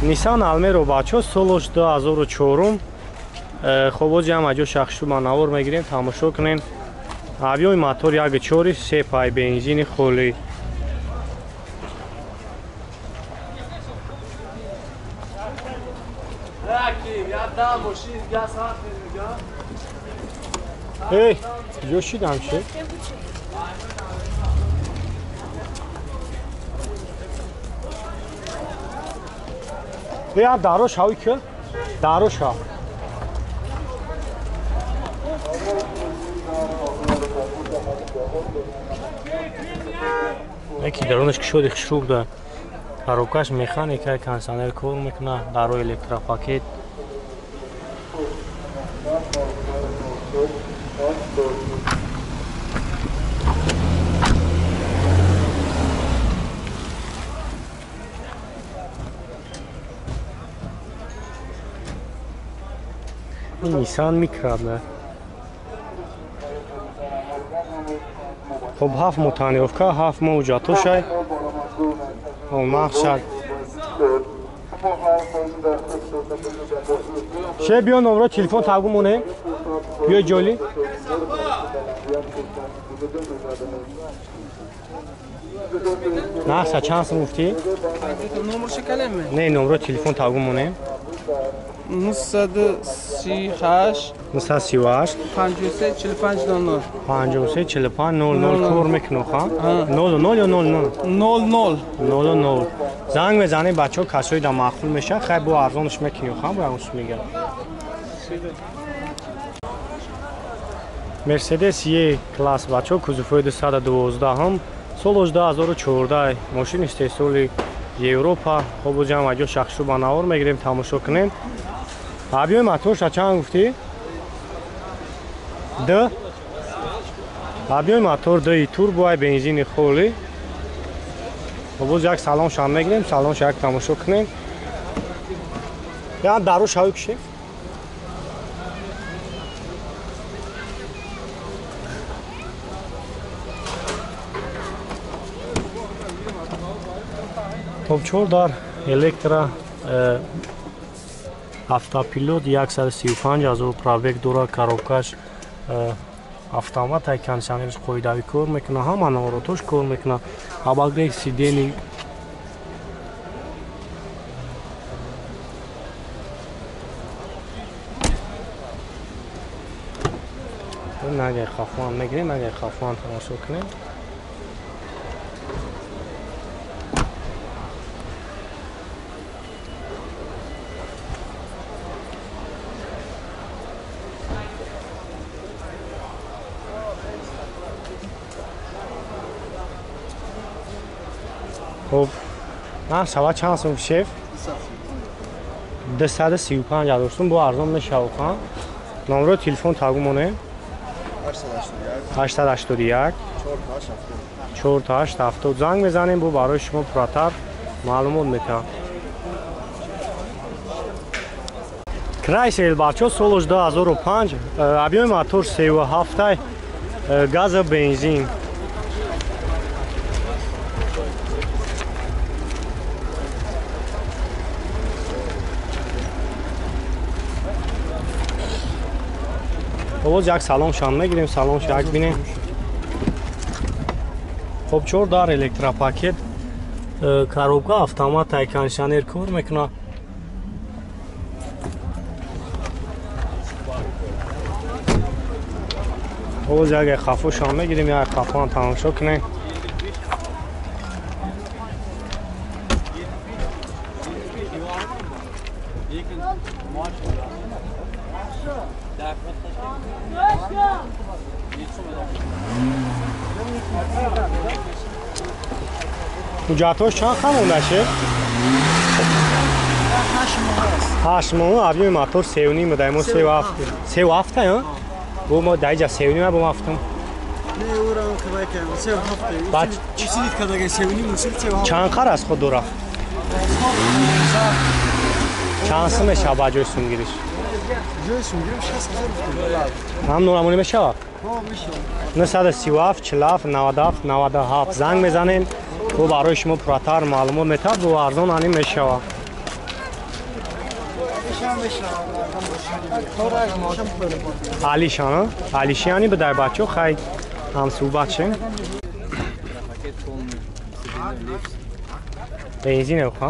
Nissan Almera бачо солаш 2004. Хоб ози ҳам аҷо шахшу ба навор мегирем, тамошо кунем. Объёми мотор 1.4, се пай бензини холӣ. Эй, ҷо шидам ши? Эй, даро шави ки? Даро шав. Яки даронаш кушоди хушрӯ буда. Коробкаш механика, кондиционер кор мекунад, даро электропакет. Nissan Micra буда. Хоб 7 моҳ тонировка, 7 моҳ ҳуҷҷатошай. Мақсад. Ше биё номро телефон тагу монем. Биё ҷоли. Нақса чанд сум гуфтӣ? Номершо калем? Не, номро телефон тагу монем. 938 938 53 45 00 53 45 00 кор мекунам ха 00 ё 00 00 00 занг мезанем бачаҳо касои да маъқул мешавад хай бо арзонаш мекунем ха бо ягон мегӯяд. Мерседес Е класс бачаҳо кузовҳои 212 солаш 2014 мошини истеҳсоли Европа. Хоб ҷам аҷо шахшу ба навор мегирем тамошо кунем. Объёми моторша чанд гуфтӣ? Д. Объёми мотор Д турбо бензини холӣ. Боз як салоншам мегирем, салонша як тамошо кунем. Я дару шавӣ кушем. Топ 4 дар электро автопилот 135 ҳазор пробег дорад, коробкаш автомат, ай кондиционерш қоидавӣ кор мекунад, ҳама наворотош кор мекунад, обогрев сидений. Нагай хафан мегирем, нагай хафан тамошо кунем. Хоб, ман сава чанд сум шеф? 235 ҳазор сум бо арзон мешавад ха. Номро телефон тагу монем. 881 4870 занг мезанем, бо барои шумо пурратар маълумот метаҳам. Крайсел бачо солаш 2005, объёми мотор 3.7, газа бензин. Боз як салоншам мегирем, салонш як бинем. Хоб 4 дар электропакет, коробка автомат, ай кондиционер кор мекунад. Боз як хафошам мегирем, як хафоам тамошо кунем. ҳуҷҷатҳош чанд хамонда шед? 8 моҳ. Объёми мотор 3.5 буда, мо 3.7. 3.7 бо мо даиҷа 3.5 бо мафтум. Чанд қар аз худ дора? Чанд сум мешавад ба ҷои сумгириш? Ҳам норамонӣ мешавад? 937 47 97 97 занг мезанем, бо барои шумо пурратар маълумот метаҳад, бо арзон ани мешавад. Алишан, Алишани ба дар бачо хай ҳам суҳбат шем. Бензин ха.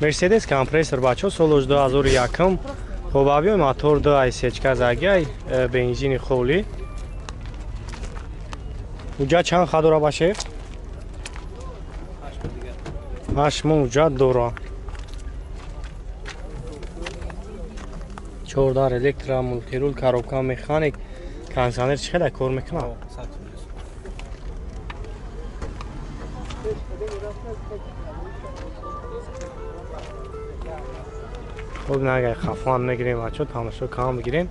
Мерседес компрессор бачо соли 2001. Хоб авио мотор 2 ай сечка загай бензини холи. Уҷа чанд ха дора баше? 8 моҳ уҷа дора. 14 электро мултирул коробка механик кондиционер чӣ хеле кор мекунад? Хуб нагай хафан мегирем бачо тамошо кам бигирем.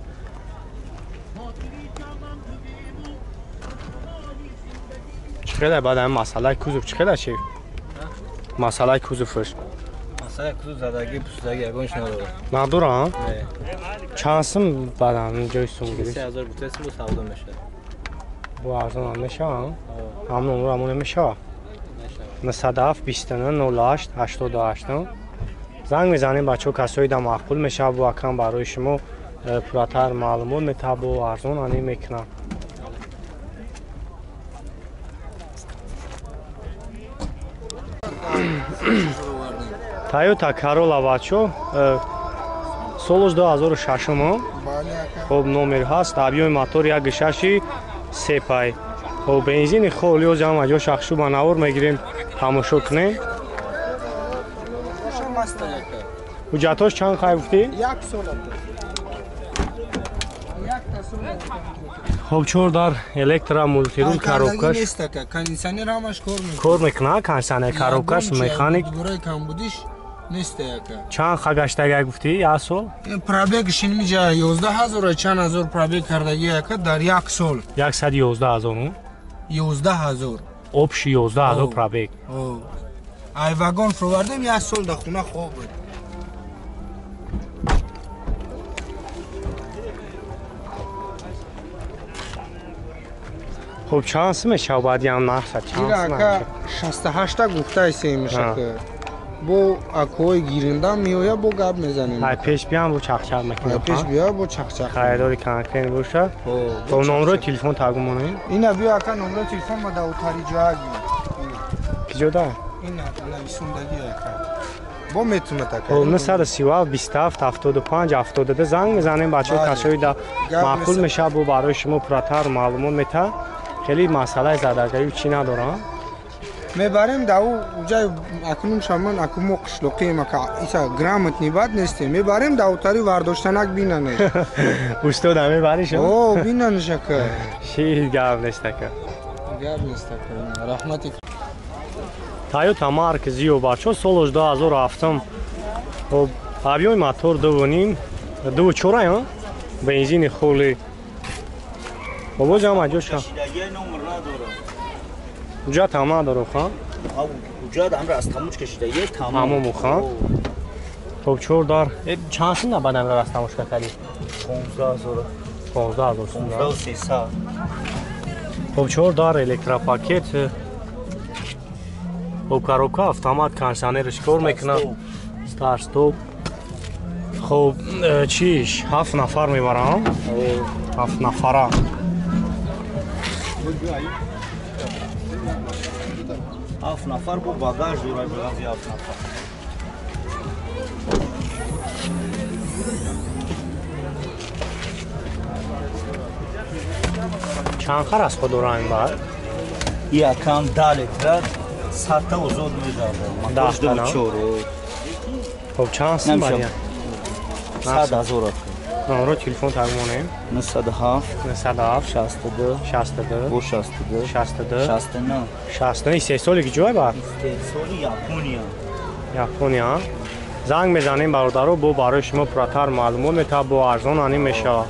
Чӣ хеле баъд ҳамин масъалаи кузов чӣ хеле шеф? Масъалаи кузовш. Масъалаи кузов задагӣ пусудагӣ ягонш надорад. Надора? Не. Чанд сум баъд ҳамин ҷои сум гирифт? 3000 гуфтаст бо савдо мешавад. Бо арзон мешавад? Ҳамон умр ҳамон мешавад? 97 29 08 88. Занг мезанем бачаҳо касои да маъқул мешавад бо акам барои шумо пурратар маълумот метаб бо арзон ани мекунад. Toyota Corolla бачаҳо солаш 2006. Хоб номер ҳаст, объёми мотор 1.6 сепай. Хоб бензини холи оз ҳама ҷо шахшу ба навор мегирем тамошо кунем. Ҳуҷҷатҳош чанд хай гуфтӣ? Хоб чор дар электро мултирул коробкаш кор мекунад, кондиционер коробкаш механик. Чанд ха гаштага гуфтӣ? Як сол? Пробег шинмиҷа 11000 чанд ҳазор пробег кардаги яка дар як сол. 111000? 11000. Общий 11000 пробег. Ай вагон фуровардем як сол дар хона хоб буд. Хуб чанд сум мешавад баъди ҳам нарха? Чанд сум? Ака 68 гуфтаи мешака. Бо акои гиринда меоя бо гап мезанем. Ай пеш биям бо чақчақ мекунем. Ай пеш бия бо чақчақ. Харидори конкрет боша. Бо номрои телефон тагу монем. Ина биё ака номрои телефон ма дар утари ҷоаги. Киҷода? Ина нависондаги ака. Бо метунад ака. 937 27 75 72 занг мезанем бачаҳо касои да маъқул мешавад бо барои шумо пурратар маълумот мета. Хеле масъалаи задагарӣ чӣ надорам. Мебарем да уҷай акнун шаман аку мо қишлоқием ака иса грамотни бад нестем. Мебарем да утари вардоштанак бинанеш. Устода мебариш? О, бинанеш ака. Ши гап нест ака. Гап нест ака. Раҳмати. Toyota Mark Zio бачо солаш 2007. Хоб объёми мотор 2.5 2.4 бензини холи. Бобо ҷама ҷоша. Ҳуҷҷат ҳам надору ха? Ҳуҷҷат ҳамра аз тамуч кашида, тамом. Тамому ха? Хоб чор дар. Чанд сум баъд ҳамра аз тамушка кардӣ? 15000. 15000 сум. 15300. Хоб чор дар электропакет. Хоб коробка автомат кондиционерш кор мекунад. Старт стоп. Хоб чиш 7 нафар мебарам. 7 нафара. 7 нафар бо багаж дорад, 7 нафар. Чанд хар аз худ дорам баъд? Якам 10 литра 100 та озод медарад. 10 та. Хоб чанд сум баъд? 100 ҳазор. Номро телефон тагмонем. 907 907 62 62 62 62 69 69. Истеҳсоли киҷое баъд? Истеҳсоли Япония. Япония. Занг мезанем бародаро бо барои шумо пурратар маълумот метавад бо арзон ани мешавад.